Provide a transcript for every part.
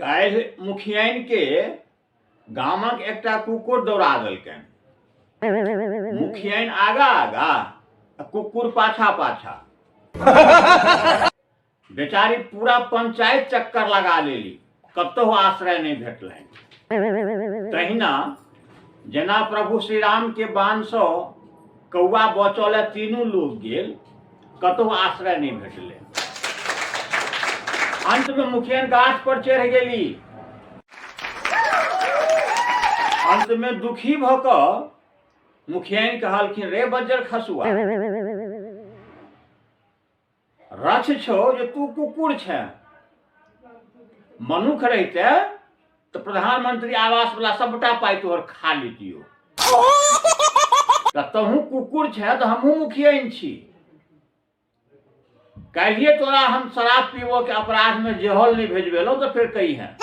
काल्हि मुखियाइनके गामक एकटा कुकुर दौड़ा देलकनि। मुखियाइन आगा आगा आ कुकुर पाछा पाछा। बेचारी पूरा पंचायत चक्कर लगा लेली, कतहु आश्रय नहि भेटलनि। तहिना जेना प्रभु श्री राम के बाण सँ कौआ बचऽ लए तीनू लोग गेल, कतहु आश्रय नहि भेटलै। अंत में मुखियन गाछ पर चढ़ि गेली। अंत में दुखी भऽ कऽ मुखियन कहलखिन, रे बज्जर खसुआ, रक्ष छौ जे तू कुकुर छे, मनुख रहिते तऽ प्रधानमंत्री आवास वाला सबटा पाइ तोहर खा लेतियो। तऽ तहूँ कुकुर छे तऽ हमहूँ मुखियन छी। काल्हिए तोरा हम शराब पीबो के अपराध में जेहल नहीं भेजबेलहुँ तऽ फेर कही है।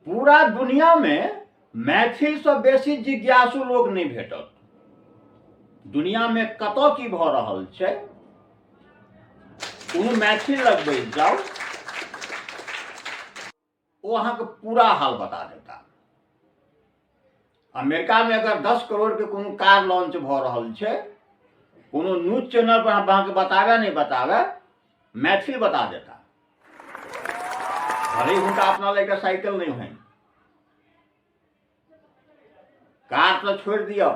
पूरा दुनिया में मैथिल से बेसी जिज्ञासु लोग नहीं भेटत। दुनिया में कतऽ की भऽ रहल छै कोनो मैथिल लग बैस जाउ, ओ अहाँके पूरा हाल बता देता। अमेरिका में अगर 10 करोड़ के कोनो कार लॉन्च भऽ रहल छै, कोनो न्यूज चैनल पर अहाँके बतावे नहीं बतावे, मैथिल बता देता। भले ही हुनका अपना लए कऽ साइकिल नहीं होइन, कार तऽ छोड़ि दियौ,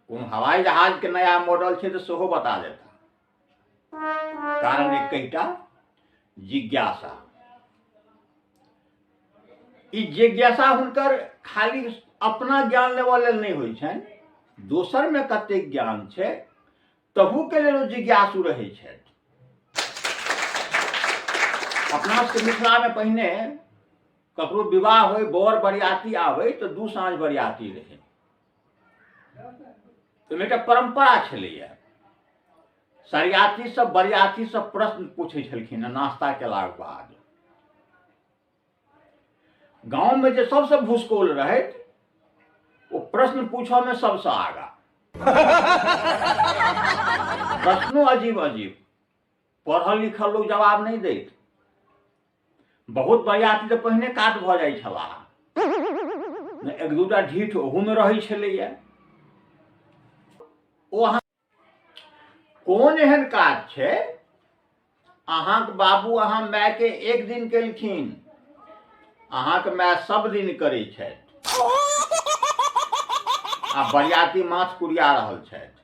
कोनो हवाई जहाज के नया मॉडल छै तऽ सेहो बता देता। कारण एकटा जिज्ञासा। ई जिज्ञासा हुनकर खाली अपना ज्ञान लेबऽ लेल नहि होइ छनि, दोसरमे कतेक ज्ञान छै तहूके लेल ओ जिज्ञासु रहै छथि। अपना सबके मिथिलामे पहिने ककरो विवाह होइ, बर बरियाती आबै तऽ 2 साँझ बरियाती रहै। ओहिमे एकटा परम्परा छलैया, सरियाती सब बरियाती सब प्रश्न पूछै छलखिन हँ नाश्ता केलाक बाद। गाँवमे जे सबसँ भुसकोल रहैत ओ प्रश्न पूछऽमे सबसँ आगा। प्रश्नो अजीब अजीब, पढ़ल लिखल लोग जवाब नहि दैत। बहुत बरियाती तऽ पहिने कात भऽ जाइ छलाह, एक दूटा ढीठ ओहूमे रहै छलैया। ओ अहाँ कोन एहन काज छै, अहाँके बाबू अहाँ मायके एक दिन केलखिन, अहाँके माय सब दिन करै छथि आ बरियाती माछ कुरिया रहल छथि।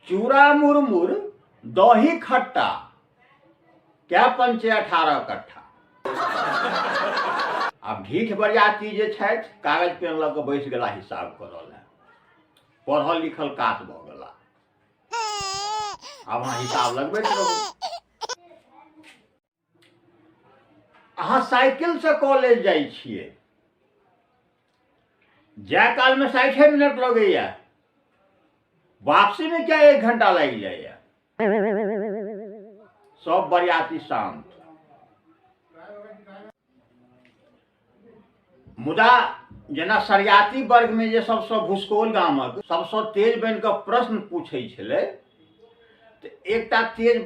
चूड़ा मुरमुर दही खट्टा कै पंचे 18 कट्ठा। आब ढीठ बरियाती जे छथि कागज पेन लऽ कऽ बैस गेला हिसाब करऽ लए, पढ़ल लिखल कात भऽ गेला। आब अहाँ हिसाब लगबैत रहू। अहाँ साइकिलसँ कॉलेज जाइ छियै, जाय कालमे 60 मिनट लगैया, वापसीमे क्या 1 घंटा लागि जाइया। सब बरियाती शांत। मुदा जेना सरियाती वर्गमे जे सबसँ भुसकोल गामक सबसँ तेज बनि कऽ प्रश्न पूछै छलै, तऽ एकटा तेज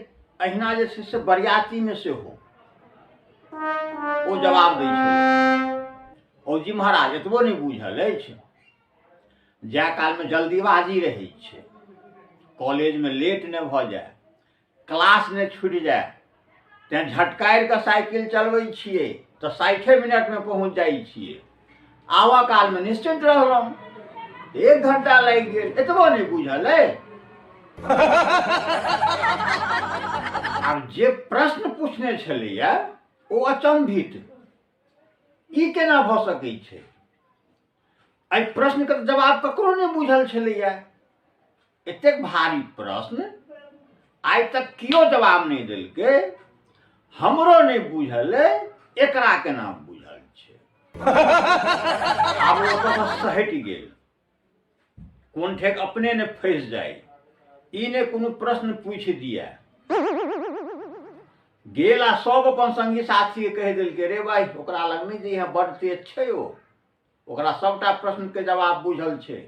अहिना जे छै से बरियातीमे सेहो ओ जवाब दै छलै, ओ जी महाराज एतबो नहि बुझल अछि, जाय कालमे जल्दीबाजी रहै छै, कॉलेजमे लेट नहि भऽ जाय, क्लास नहि छुटि जाय, तेँ झटकारि कऽ साइकिल चलबै छियै तऽ 60 मिनटमे पहुँच जाइ छियै, आबऽ कालमे निश्चिन्त रहलहुँ, 1 घंटा लागि गेल, एतबो नहि बुझल अइ। आब जे प्रश्न पूछने छलैया ओ अचंभित, ई केना भऽ सकै छै, एहि प्रश्नके तऽ जवाब ककरो नहि बुझल छलैया, एतेक भारी प्रश्न आइ तक कियो जवाब नहि देलकै, हमरो नहि बुझल अइ, एकरा केना बुझल छै। आब ओ ओतऽसँ सहटि गेल, कोन ठेक अपने ने फँसि जाय, ई ने कोनो प्रश्न पूछि दिए। गेल आ सब अपन संगी साथीके कहि देलकै, रे भाइ ओकरा लग नहि जइहे, बड्ड तेज छै ओ, ओकरा सभटा प्रश्नके जवाब बुझल छै।